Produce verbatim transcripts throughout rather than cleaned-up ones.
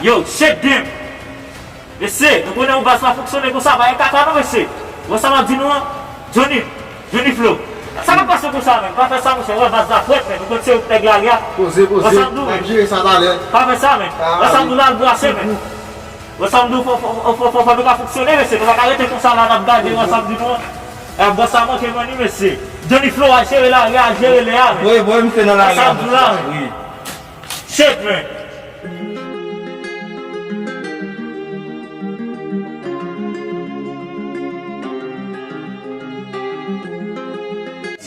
Yo, shake them! Mesye, nou konnen yon baz pa fonksyone konsa, pa gen kaka non, mesye. Wè sa m ap di nou an? Johnny, Johnny Flow. Sa k ap pase konsa, menm? Pa fè sa, monchè. Wè, baz la frèt, menm. Nou konn se nèg lari a. Poze, poze. Wè sa m di w, menm. N ap jere sa talè. Pa fè sa, menm. Wè sa m di w la, l brase, menm. Wè sa m di w, fò, fò, fò, fò, fò nou ka fonksyone, mesye. Nou pa ka rete konsa la, n ap gade, wè sa m di nou an. E, bòs sa manke manni, mesye. Johnny Flow, al jere lari a, al jere lè a, menm. Wi, bon, misye nan lari a. Wè sa m di w la, menm. Wi. Shit, man.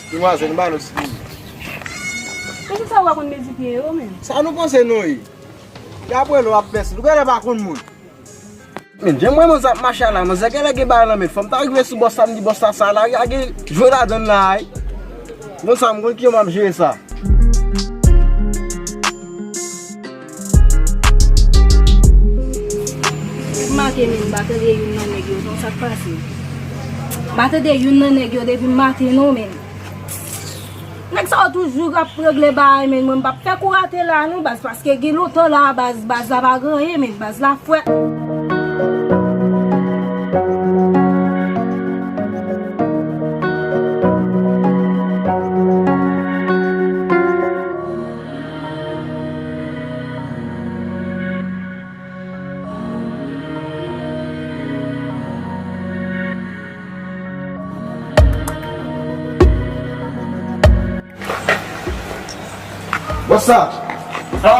Demwazèl, m ba nou ti diri. Poukisa w pa konn mezi pye yo, menm? Sa nou panse nou ye? Y ap wè lè w ap fè si. Nou genlè pa konn moun. Men, jan mwen, manzè ap mache a la, manzè genlè gen bagay nan men. Fò m ta rive sou bòs sa, m di bòs sa, sa lari a gen jwe ladann la, wi. M konn sa, m konn kijan m ap jere sa. Depi maten, men, m pa tande youn nan nèg yo, non, sa k pase? M pa tande youn nan nèg yo depi maten, non, men. Nèg sa yo toujou ap regle bagay, men mwen m p ap fè kou rate la non, baz, paske gen lontan la, baz, baz la pa gen anyen, men baz la frèt. Bòs sa. Sa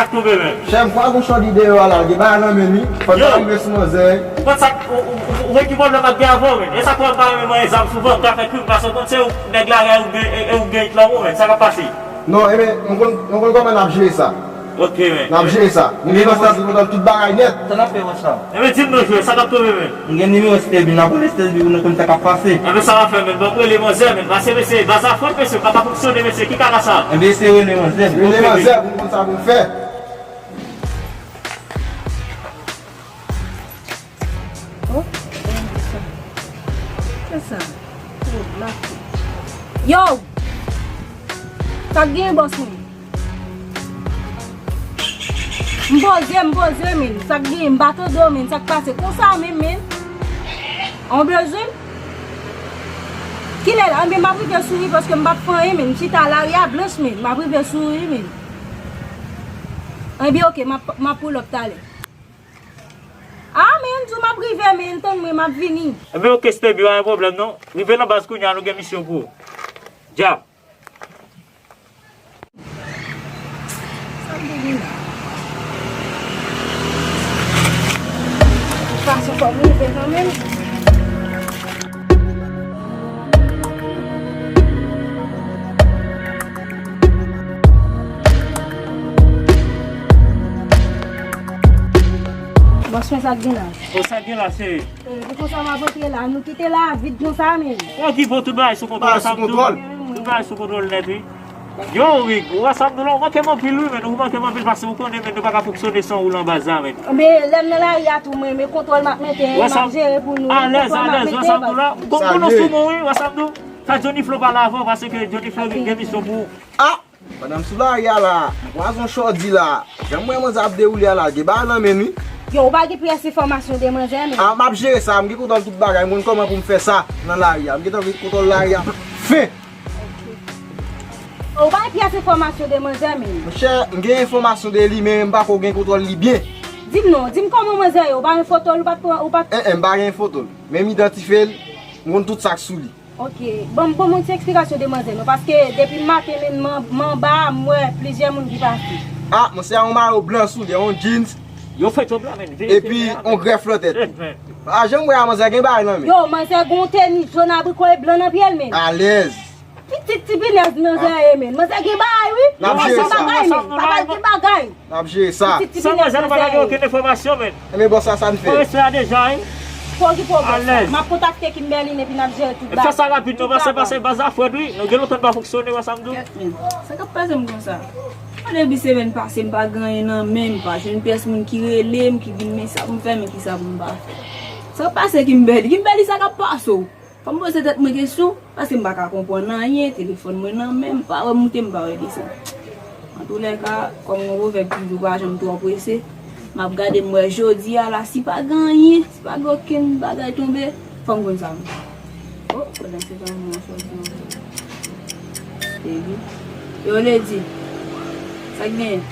k tonbe, men? Chè m, kwa gon chòdi deyò a la, gen bagay nan men li. Fò n ta rive sou manzè. Ou konn sa, ou, ou, ou, ou wè ki pwoblèm m ap gen avè w, men? E sa k fè m pa renmen manyen zam souvan, m ka fè krim, paske w konn se ou nèg la, e ou gen, e, e ou gen it lan ou, men. Sa k ap pase? Non, enben, nou konn, nou konn kòman n ap jere sa. Ok, men. N ap jere sa. Nou gen konstans pou tout bagay nèt. Sa n ap fè, bòs sa? Enben, di m non, jwè, sa k ap tonbe, men? M gen nimewo Stevie, n ap rele Stevie pou nou konn sa k ap pase. Enben, sa w ap fè, men? Ban m rele manzè, men. Pase, mesye, baz la frèt, mesye, pa ka fonksyone, mesye. Ki kaka sa? Enben, se rele manzè. Rele manzè pou nou konn sa pou n fè. Oh, sa. Sa sa? Oh, la. Yo! Sa k gen, bòs mwen? M poze, m poze, men. Sa k gen, m pa tande w, men. Sa k pase? Konsa menm, men. An bezwen? Kilè l? Anben, m ap rive sou li paske m p ap fè anyen, men. M chita lari a blanch, men. M ap rive sou li, men. Anben, ok, m ap, m ap pull up talè. Ah, men, m di w m ap rive, men, tann mwen, m ap vini. Enben, ok, Stevie, pa gen pwoblèm, non. Rive nan baz kounye a, nou gen misyon pou ou. Dja. Sa m te gen la? Tout fason, fò m rive kanmenm. Bòs mwen, sa k gen la? O, sa k gen la, cheri? E, pou konsa m ap antre la, nou kite la vid konsa, men. Ou okipe w, tout bagay sou kontwòl, sa m di w. Tout bagay sou kontwòl nèt, wi. Yo, Rick, ou wè sa m di w la, ou manke m anpil, wi, men, ou manke m anpil, paske ou konnen, men, nou pa ka fonksyone san ou nan baz la, men. Men, lè m nan lari a tou, mwen, men kontwòl m ap mete, m ap jere pou nou, alèz, alèz, wè sa m di w la. M konn konnen w sou mwen, wi, wè sa m di w. Fè Johnny Flow pale avè w, paske Johnny Flow gen misyon pou ou. Ah! Pandan m sou lari a la, m kwaze yon chòdi la. Jan m wè manzè ap dewoule a la, gen bagay nan men l, wi. Yo, ou pa gen pyès enfòmasyon de manzè, men? Ah, m ap jere sa, m gen kontwòl tout bagay, m konn kòman pou m fè sa nan lari a. M gentan gen kontwòl lari a. Fen! Ou pa gen pyès enfòmasyon de manzè, men? Monchè, m gen enfòmasyon de li, men m pako gen kontwòl li byen. Di m non, di m kòman manzè ye, ou pa gen foto l, ou pa t pran, ou pa t... En, en, m pa gen foto l, men m idantifye l, m konn tout sa k sou li. Ok, ban m, ban m yon ti eksplikasyon de manzè non, paske depi maten menm m an, m anba a, m wè plizyè moun ki pase. Ah, monchè, yon mayo blan sou li, yon jeans. Yo fè djòb la, men. Epi yon grèf nan tèt li. Pa janm wè a, manzè gen bagay nan men. Yo, manzè gen yon tenis jòn abriko e blan nan pye l, men. Alèz. Pitit ti pinèz manzè ye, men. Manzè gen bagay, wi. N ap jere sa. Bagay, men. Bagay gen bagay. N ap jere sa. San manzè, nou pa ka gen okenn enfòmasyon, men. Enben, bòs, sa, sa n fè? Fò respè a deja, wi. Pa okipe w, bòs. Alèz. M ap kontakte Kimberline epi n ap jere tout bagay. Fè sa rapid, non, pase, pase, baz la frèt, wi. Nou gen lontan n pa fonksyone, wè sa m di w. Kèt, men. Sa k ap pase m konsa? An debi semèn pase, m pa gen anyen nan men m, pa jwenn pyès moun ki rele m, ki di m, men sa pou m fè, men kisa pou m pa fè. Sa k ap pase Kimberly? Kimberly, sa k ap pase w? Fò m poze tèt mwen kesyon, paske m pa ka konprann anyen, telefòn mwen nan men m, m pa wè moute, m pa wè desann. Toulèka, kòm gon pwovèb ki di ou pa janm twò prese, m ap gade m wè jodi a la, si pa gen anyen, si pa gen okenn bagay tonbe, fò m konn sa m. O, konnen se pa mwen sòti anko. Epi, yo Lady, sa k genyen?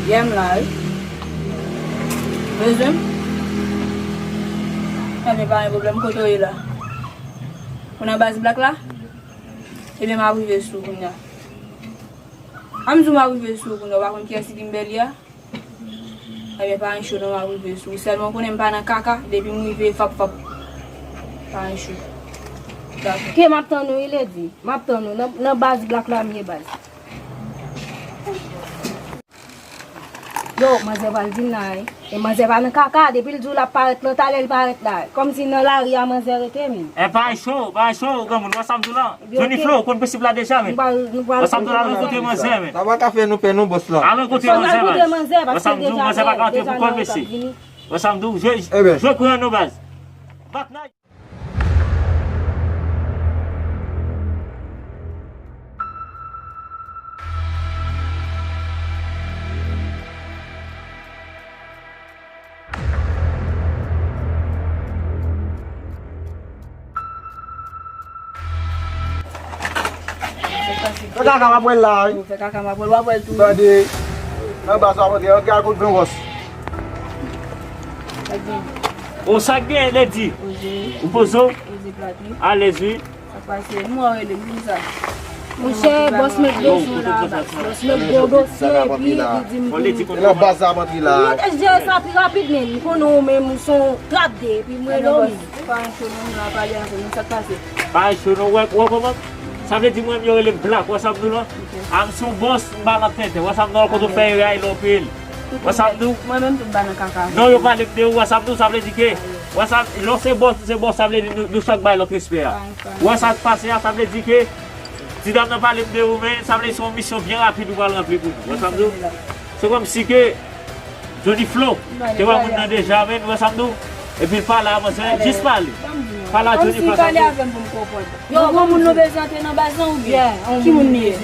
Yè m la, wi. Bezwen m? Ebyen, pa gen pwoblèm, kote w ye la? Ou nan baz Black la? Ebyen, m ap rive sou ou kounye a. An m di w m ap rive sou ou kounye a, ou pa konn kiyès ki Kimberly a? Ebyen, pa gen cho non, m ap rive sou ou. Sèlman w konnen m pa nan kaka, depi m rive, fap, fap. Pa gen cho. Dakò. Ke m ap tann ou, wi, Lady. M ap tann ou. Nan, nan baz Black la m ye, baz. Yo, manzè pral vin la, wi. E manzè pa nan kaka, depi l di w l ap parèt lan, talè l parèt la. Kòmsi nan lari a manzè rete, menm. E pa cho, pa cho, granmoun, wè sa m di w lan. Johnny Flo, ou konn prensip la deja, menm. Nou pral, nou pral, wè sa m di w lan, al rankontre manzè, menm. Sa pa ka fè nou pè non, bòs la. Al rankontre manzè, baz. Wè sa m di w, manzè pa ka rantre pou kòl mesye. Wè sa m di w, jwe, jwe kou an non, baz. Bat nan Fè kaka m ap wè l la, wi. Fè kaka m ap wè l, w ap wè l tou. Tande, nan baz w ap antre, antre al kot Gran Bòs. O, sa k gen, Lady? Ou poze w? Alèz, wi. Sa k pase? M wè w rele m, ki sa? Monchè, bòs mèt bezwen la, bòs mèt gwo dosye, epi li di m pou m. E nan baz la ap antre la. Mèt jere sa pi rapid, men m konnen w menm ou se yon trap de, epi m rele w menm. Pa gen cho non, m la pale avè w, sa k pase? Pa gen cho non, wè, wè kòman? Sa vle di mwen menm yo rele m Black, wè sa m di w lan? A m se yon bòs, m pa nan tenten, wè sa m di w lan, kote w fè erè a, e lè w peye l. Wè sa m di w? Mwen menm tou m pa nan kaka. Non, yo pale m de ou, wè sa m di w, sa vle di ke, wè sa, lè w se bòs, se bòs, sa vle di nou, nou chak bay lòt respè a. Wè sa k pase a, sa vle di ke, ti dam nan pale m de ou, men sa vle di se yon misyon byen rapid ou pral ranpli pou nou, wè sa m di w? Se kòmsi ke Johnny Flo te wè moun nan deja, men ou wè sa m di w? Epi l pale a manzè, jis pale. Pale a Johnny Flo, sa m di w? Yo, granmoun nou bezwen antre nan baz lan oubyen? Ki moun li ye?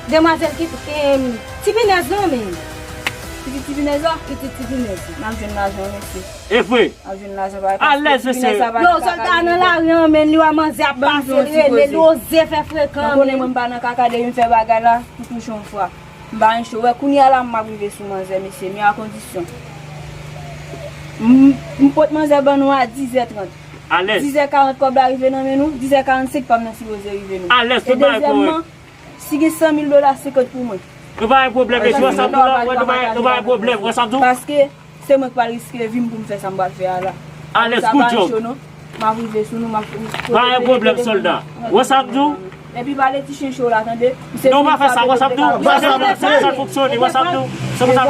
Demwazèl ki, em, ti pinèz lan, men. Pitit ti pinèz la? Pitit ti pinèz. N ap jwenn lajan, mesye. E vre? N ap jwenn lajan, pa. Alèz, mesye. Yo, sòlda nan lari an, men li wè manzè ap pase, l rele, li oze fè frekan, men. Ou konnen mwen m pa nan kaka, depi m fè bagay la, pou touche yon fwa. M pa gen cho. Wè, kounye a la, m ap rive sou manzè, mesye, men a kondisyon. M, m pot manzè ban nou a dizè trant. Alèz. Dizè karant kòb la rive nan men nou, dizè karannsenk pa m nan sipoze rive nou. Alèz, tout bagay kòrèk. E dezyèmman, si gen san mil dola, senkant pou mwen. Nou pa gen pwoblèm, mesye, wè sa m di w lan, nou pa, nou pa gen pwoblèm, wè sa m di w? Paske se mwen k pral riske vi m pou m fè sa m pral fè a la. Alèz, good job. M ap rive sou nou, m ap. Pa gen pwoblèm, sòlda. Wè sa m di w? Epi pale ti chen cho la, tande. Non, pa fè sa, wè sa m di w? Wè sa m di w? Se konsa l fonksyone, wè sa m di w? Se konsa l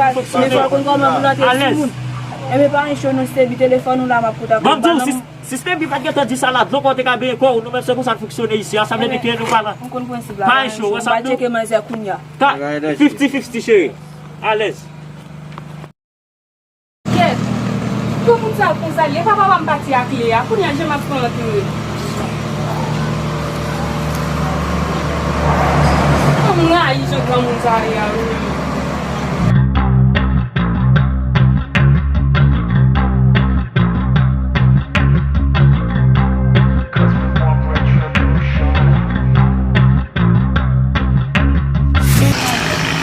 fonksyone. Alèz. Ebyen pa gen cho non, Stevie, telefòn ou la, m ap kontakte w. Ban m di w, si, si Stevie pa t gentan di sa la, dlo kò w te ka benyen kò w, nou menm se konsa n fonksyone isi a, sa vle di ke nou pa la. M konn prensip la, pa gen cho, wè sa m di w? Tcheke manzè kounye a. Fifty fifty, cheri. Alèz. Kèt! Pou moun sa yo konsa l ye, papa pa m pati ak kle a, kounye a jan m ap fè antre. Mwen rayi jan granmoun sa ye a wi.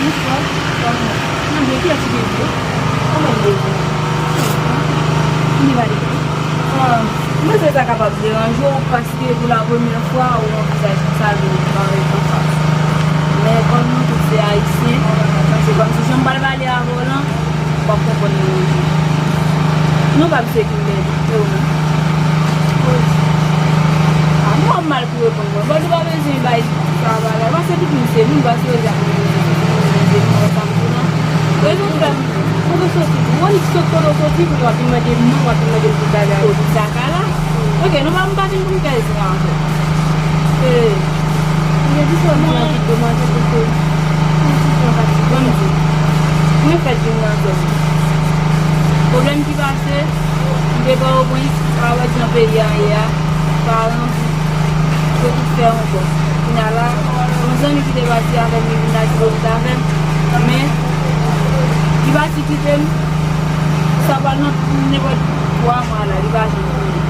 Bonswa. Mwen byen, kiyès ki te di w? Kòman m te di w? Li pa te di. Ah, mwen se sa kapab deranje w paske pou la premyè fwa ou wè yon vizaj konsa vin parèt anfas. Men kòm nou tout se ayisyen, se kòmsi jan m pral pale avè w lan, w ap konprann mwen osi. Non pa m se Kimberly, e ou menm? Kouz. Ah, mwen ap mal pou reponn mwen. Bon, nou pa bezwen bay sa bagay. Paske tout moun se moun, paske yo di ap moun se moun, men se moun sa m di lan. Rezon k fè m, kote w soti tou? Ou annik sot kote w soti, kounye a w ap vin mande m non, w ap vin mande m tout bagay. Kote sa ka la? Ok, nou pa, m pa vin pou m fè zen ankò. E, mwen di sa, mwen anvi demwazel, paske mwen ti fè yon pati. Ban m di, mwen fèt vin nan zòn. Pwoblèm ki pase, m te Pòtoprens, pa wè jan peyi a ye a, paran m, yo tout fè yon bò. Kounye a la, yon Zanmi ki te pati avè m, li vin Latibonit avè m, men li pati kite m, sa pral nan nenpòt twa mwa la, li pa janm tounen.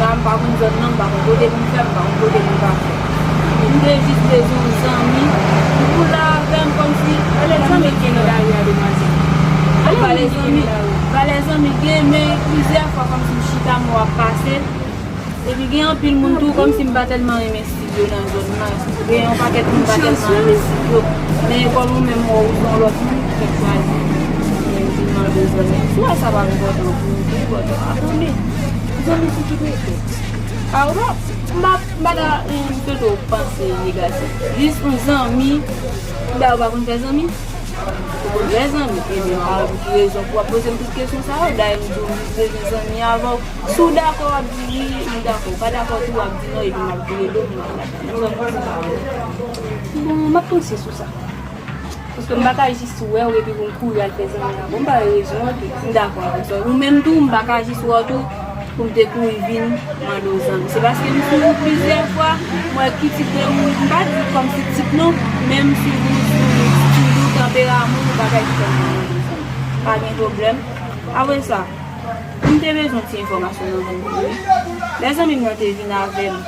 La, m pa konn zòn nan, m pa konn kote pou m fè, m pa konn kote pou m pa fè. M te jis bezwen yon zanmi pou la avè m, kòmsi. Valè zanmi ki nan lari a, demwazèl? Valè zanmi, valè zanmi gen, men plizyè fwa, kòmsi m chita, m wè w ap pase. Epi gen anpil moun tou, kòmsi m pa tèlman renmen stil yo nan zòn nan. Gen yon pakèt moun pa tèlman renmen stil yo. Men kòm ou menm, ou se yon lòt moun, ou fèk chwazi. Men ou vin mande w zanmi. Si w wè sa pa enpòtan pou ou, ki enpòtan a pou li? Zanmi sou ki pete? A, ou pa, m pa, m pa ta, m, swete w panse negatif. Jis yon zanmi, dayè ou pa konn fè zanmi? Ou konn fè zanmi? Ebyen, pa wè pou ki rezon pou w ap poze m tout kesyon sa yo. Dayè, m di w m jis bezwen zanmi avè w. Si w dakò, w ap di wi, m dakò. Ou pa dakò tou, w ap di non, epi m ap vire do m, m ap gade. Nan zòn nan, se pa vre. Bon, m ap panse sou sa. Paske m pa ka jis wè w epi pou m kouri al fè zanmi avè w. M pa wè rezon an tou. M dakò avè w. Ou menm tou, m pa ka jis wè w tou pou m te kouri vin mande w zanmi. Se paske m swiv ou plizyè fwa, m wè ki tip de moun, m pa di kòmsi tip non, men m swiv ou sou stil ou, tanperaman w, bagay ki fè m vin mande w zanmi. Pa gen pwoblèm. Apre sa, m te bezwen ti enfòmasyon nan zòn nan wi. Lè zanmi m nan te vin avè m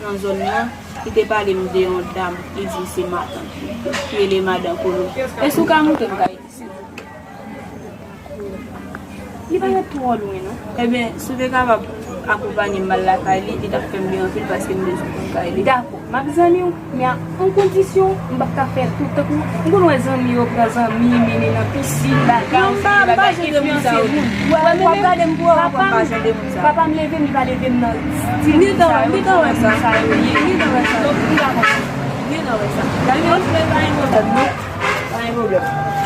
nan zòn nan, li te pale m de yon dam, li di m se matant li, ki rele Madan Kolo. Èske w ka montre m kay li, silvouplè? Li pa ret twò lwen, non. Ebyen, si w te kapab akonpanye m al lakay li, li t ap fè m byen anpil paske m bezwen konn kay li. Dakò. M ap zanmi w, men a yon kondisyon, m p ap ka fè tout. Tankou, m konn wè zanmi yo pran zanmi, mennen nan pisin, bagay, yo pa, m pa jan de moun sa yo. Ou wè, w ap gade m pou wè, w ap wè m pa jan de moun sa yo. Papa m leve m, li pa leve m nan stil moun sa yo, moun sa yo ye. Donk, m pa konprann. M gentan wè sa. Gade, pa gen pwoblèm, non. Pa gen pwoblèm.